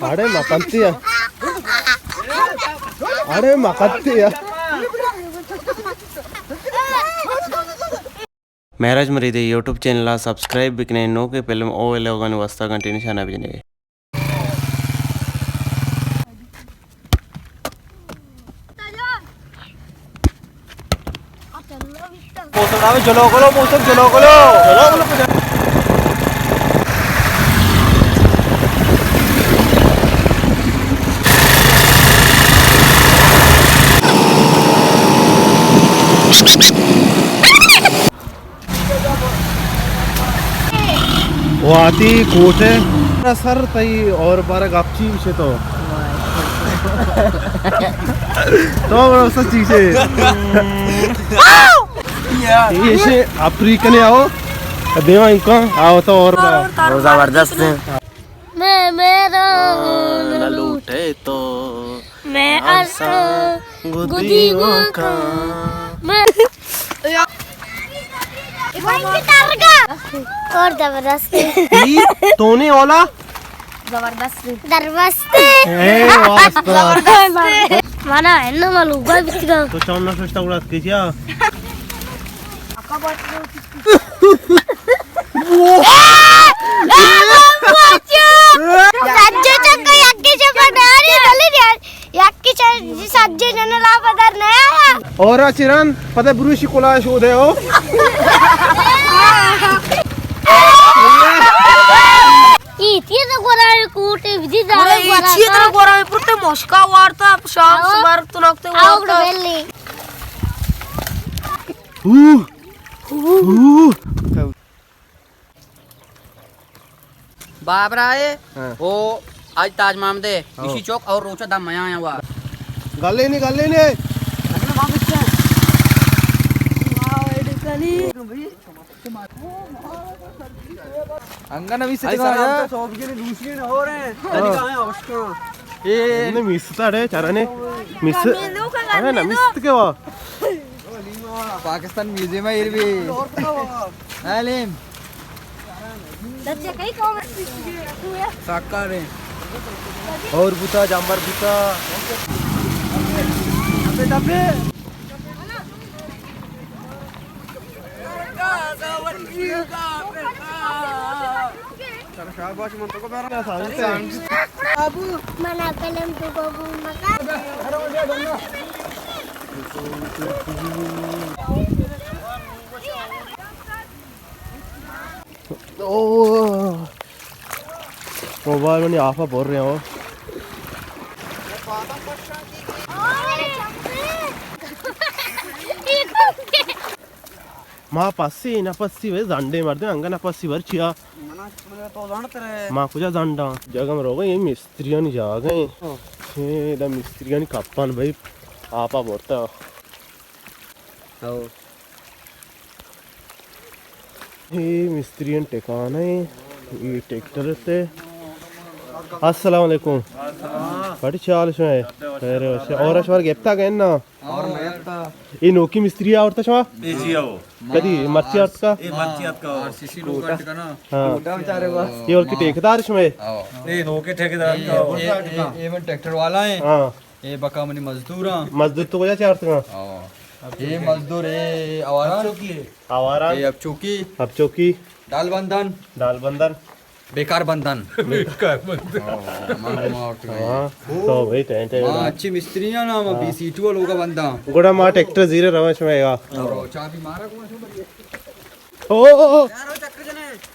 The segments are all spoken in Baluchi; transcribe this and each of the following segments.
اڑے مکنتی ہے۔ اڑے مکنتی ہے۔ مہراج مریدے یوٹیوب چینل ءَ سبسکرائب بکنے، نوکیں فلم او ویلوگانی واسطہ گھنٹی نشانہ بجنے۔ موسم نامے جلو گلو، موسم جلو گلو۔ واتی کوٹے سر تئی اور بارہ گپ چی بشے تو۔ تو بڑا سچی سے۔ ایشے اپری کنے آؤ۔ دیوا امکان آؤ تو اور بڑا۔ وہ زبردست ہے۔ میں میرا نہ لوٹے تو میں ارساں گدی وہ کاں۔ میں اور زبردست۔ ای تو نے اولا؟ زبردست۔ دربست۔ اے واسطہ۔ مانا ہے نا، ما لوگا بیتگا۔ تو چون نہ سوچتا اڑا کیا؟ سجے چکا یکی چکا ڈاری ڈلی ڈیار۔ یکی چ-، سجے جن لا پدر نیا۔ اور چران پتہ بروشی کلا شو دے ہو۔ ایتی تو گورا کوٹے بدی دارا گورا، ایتی تو گورا پرتے مشکا وارتا، شام سمار تو نکتے وارتا۔ بابرا ہے۔ ہاں۔ او آج تاج محمد ہے۔ ہاں۔ اسی چوک اور روچہ دم میاں آیا ہوا۔ گلے نہیں، گلے نہیں۔ انگا نوی سے سوب کے دوسری نہ ہو رہے ہیں۔ ہاں۔ اے نے مست اڑے چارنے مست۔ اڑے نہ مست کے وا۔ پاکستان میوزیم ہے ایر بھی۔ عالم۔ ساکاریں۔ اور بوتا، جامبر بوتا۔ بابو، منا قلم تو بابو مکا۔ او، موبائل منی آفا بور رہے ہو۔ ما پسی نہ پسی وے زنڈے مردے انگا نہ پسی ور چیا۔ منا، منا تو زنڈ ترے۔ ما کجا زنڈا؟ جگہ میں روگا یہ مستریانی جاگہ ہیں۔ ہاں۔ اے دا مستریانی کپان بھائی آپا بورتا۔ ہاں۔ اے مستریانی ٹکانہ ہے، اے ٹریکٹر تے۔ السلام علیکم۔ پٹی چال شما ہے؟ خیر ہے، اور شما گپتا گئے نا؟ اور میں گپتا۔ اے نوکی مستری آورتا شما؟ اے جی آو۔ کدی مرچی آرت کا؟ اے مرچی آرت کا۔ آر سی سی لوگ آرت کا نا۔ ہاں۔ کوٹا بیچارے وا۔ اے اور کی ٹھیکیدار شما ہے؟ اے نوکی ٹھیکیدار کا۔ اے، اے، اے من ٹریکٹر والا ہیں۔ ہاں۔ اے بکا منی مزدوراں۔ مزدور تو کجا چارت کا؟ ہاں۔ اے مزدور، اے آواران۔ آواران۔ اے اپچوکی۔ اپچوکی۔ ڈال بندن۔ ڈال بندن۔ بیکار بندن۔ بیکار بندن۔ ہاں، تو بھائی ٹینٹ ہے۔ ہاں، اچھی مستری ہیں نا، ہم بی سی ٹو لوگا بنداں۔ گڑا ما ٹریکٹر زیرے روان شمے گا۔ چابی مارا کون؟ او، او، او۔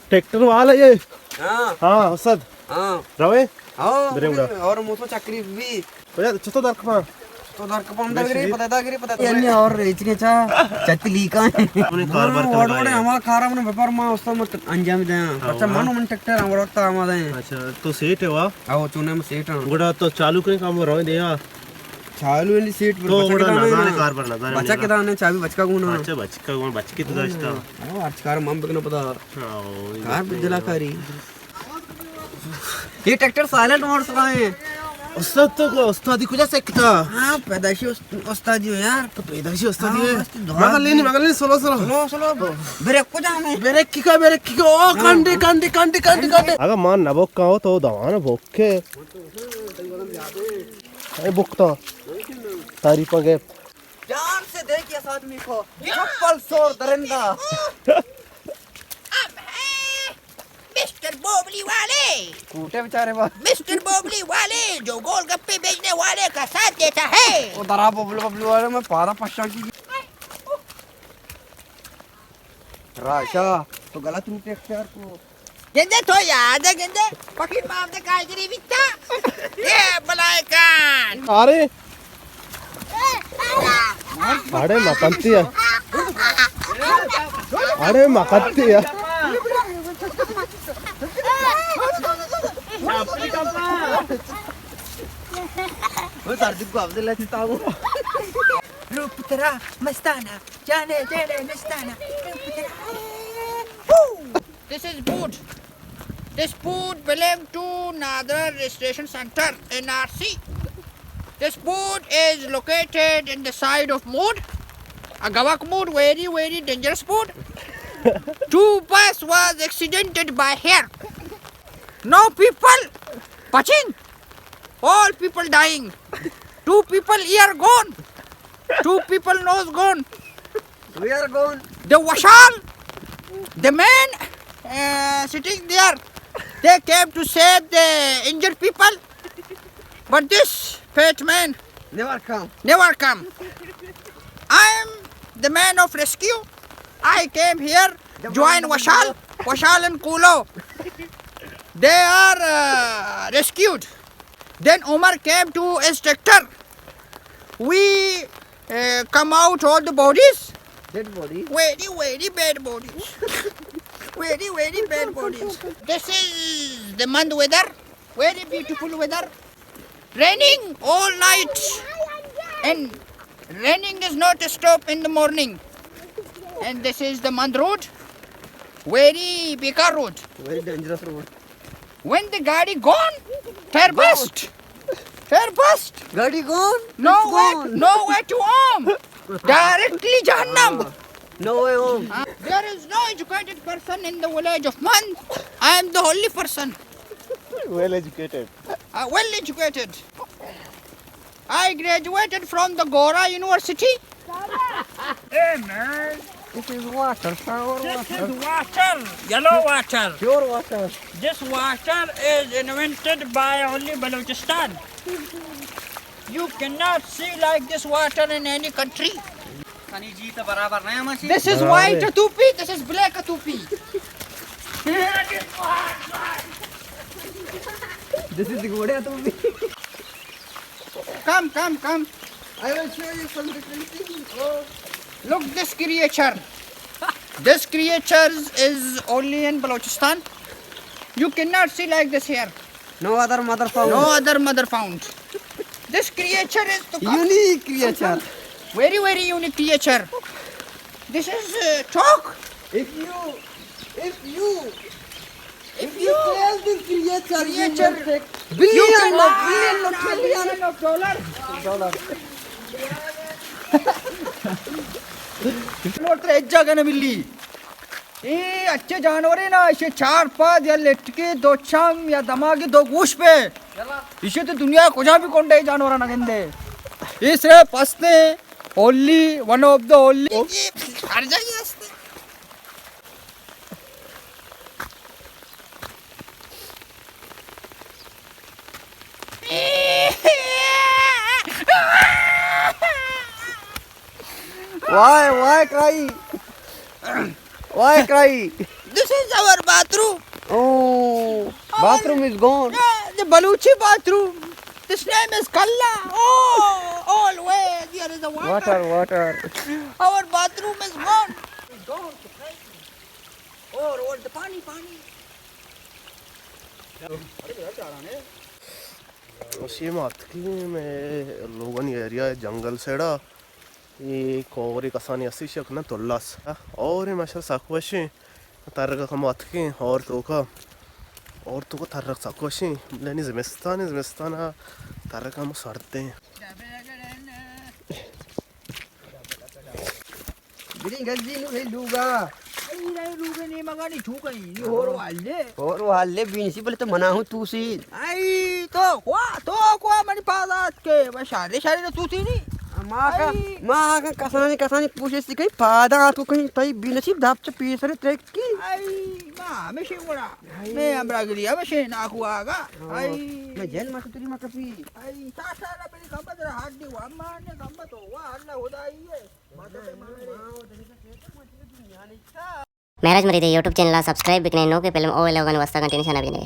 ٹریکٹر والا یہ۔ ہاں۔ ہاں، اسد۔ ہاں۔ روے؟ ہاں، برے گڑا۔ اور موٹر چکری بھی۔ کجا چتو درکپاں؟ چتو درکپاں، اندر گری، پتہ دا گری، پتہ دا۔ یعنی اور ریچ کے چا، چتی لیکا۔ اپنے کاروبار کا وڑ وڑے لگائے۔ ہما کارا من بپر ما استاد مت انجام دیاں۔ ہاں، اچھا، ہاں۔ مانو من ٹریکٹر ہم وقت آمادہ ہیں۔ اچھا، تو سیٹ ہے وا؟ او، چونے میں سیٹ ہاں۔ گڑا تو چالو کریں کام رو دے یار۔ چالو نہیں سیٹ پر تو بچا گڑا کے دانے نہ نا۔ کار پر نہ دانے بچا کے دانے، چابی بچکا گونا۔ اچھا، بچکا گونا، بچکی تو داشتا۔ او، ہر چکار من بکنا پتا۔ ہاں، کار پر دلا کاری۔ یہ ٹریکٹر سائلنٹ موڈ سکا ہے۔ استاد تو کو، استادی کجا سکتا؟ ہاں، پیدائشی است-، استادی ہو یار۔ تو پیدائشی استادی ہاں، ہے؟ مست دعا مگر لینی، دی۔ مگر لینی، سلو، سلو۔ سلو، سلو۔ بریک کجا میں؟ بریک کی کا، بریک کی کا؟ او، کانڈے، کانڈے، کانڈے، کانڈے، کانڈے۔ اگر مان نہ بکا ہو تو دوان بکے۔ اے بکتا۔ تعریفاں گپت۔ جان سے دیکھ اس آدمی کو، چپل سور درندہ۔ ہم ہیں مسٹر بوبلی والے۔ کوٹے بیچارے با۔ مسٹر بوبلی والے، جو گول گپے بیچنے والے کا ساتھ دیتا ہے۔ او درا بوبلی، بوبلی والے میں پارا پشا کی۔ راشا، تو غلط روٹ اختیار کو۔ گندے تو یاد ہے، گندے فقیر مام دے کاریگری بیتا۔ اے بلائے کان۔ ارے۔ اڑے مکنتی ہے۔ اڑے مکنتی ہے۔ وہ سردی کو عبداللہ چیتا ہوں۔ روپ ترا مستانہ۔ جانے جانے مستانہ۔ This is boot. This boot belong to Nadra Registration Center, N R C. This boot is located in the side of Mood, a Gavak Mood, very, very dangerous boot. Two bus was accidented by here. No people patching. All people dying. Two people ear gone. Two people nose gone. We are gone. The Vashal, the man, uh, sitting there, they came to save the injured people. But this fat man never come. Never come. I am the man of rescue. I came here, the join Vashal, Vashal and Kulo. They are, uh, rescued. Then Omar came to instructor. We, uh, come out all the bodies. Dead bodies. Very, very bad bodies. Very, very bad bodies. This is the month weather. Very beautiful weather. Raining all night. And raining does not stop in the morning. And this is the month road. Very bekar road. Very dangerous road. When the gari gone, tyre burst. Tyre burst. Gari gone? No way, no way to home. Directly Jahannam. No way home. Uh, there is no educated person in the village of Mand. I am the only person. Well educated. Uh, well educated. I graduated from the Gora University. Hey, man. This is water, shower water. This is water, yellow water. Pure water. This water is invented by only Balochistan. You cannot see like this water in any country. This is white tupi, this is black tupi. This is ghoda tupi. Come, come, come. I will show you some different things, bro. Look this creature. This creature is only in Balochistan. You cannot see like this here. No other mother found. No other mother found. This creature is the unique creature. Very, very unique creature. This is, uh, talk. If you, if you If you sell this creature, you will take billion of, billion of, billion of dollar. Dollar. Note ترے ہچ جاگہ نہ ملی۔ اے اچھے جانور ہے نا، اسے چار پاد یا لٹکے، دو چم یا دماغی، دو گوش پہ۔ اسے تو دنیا کجا بھی کنڈے جانور نہ گندے۔ اے صرف ہستے ہیں، only, one of the only۔ ہر جگہ ہستے۔ Why, why cry? Why cry? This is our bathroom. Oh, our, bathroom is gone. Yeah, the Balochi bathroom. This name is Kalla. Oh, always there is a water. Water, water. Our bathroom is gone. It's gone. Oh, road, the pani, pani. اشی ما اتکیں مئے لوگانی ایریا ءَ جنگل سائیڈ ءَ۔ اے کورے کسانی ہستی شک نہ تلاس۔ اور اے ماشاءاللہ سک وشیں۔ ترگ ءَ کمو اتکیں اور توکا، اور توکا ترگ سک وشیں۔ بلے نی زمستان، زمستان ءَ سر کم سرتے ہیں۔ بری گزی نو ہے لوگا۔ اے رہے لوگے نیمگانی چوکا ہی، نی ہور والے۔ ہور والے بینسی بلے تو منا ہوں تو سی۔ اے تو کوا، تو کوا منی پادات کے، بس شارے شارے تو سی نی۔ ما کا، اے۔ ما کا کسانی کسانی پوچھے سی کہیں پادا تو کہیں تئی بینسی دب چ پیسر ترکی۔ اے ما ہمیشہ گڑا۔ اے۔ میں امرا گری ہمیشہ ناکو آگا۔ ہاں۔ اے۔ میں جن ما تری ما کپی۔ اے تا سارا بری کمبت رہا ہڈی وا مانے کمبت ہوا اللہ خدائی ہے۔ مہراج مری دے یوٹیوب چینل ءَ سبسکرائب بکنے، نوکیں فلم او ویلاگانی واسطہ گھنٹی نشانہ بجنے۔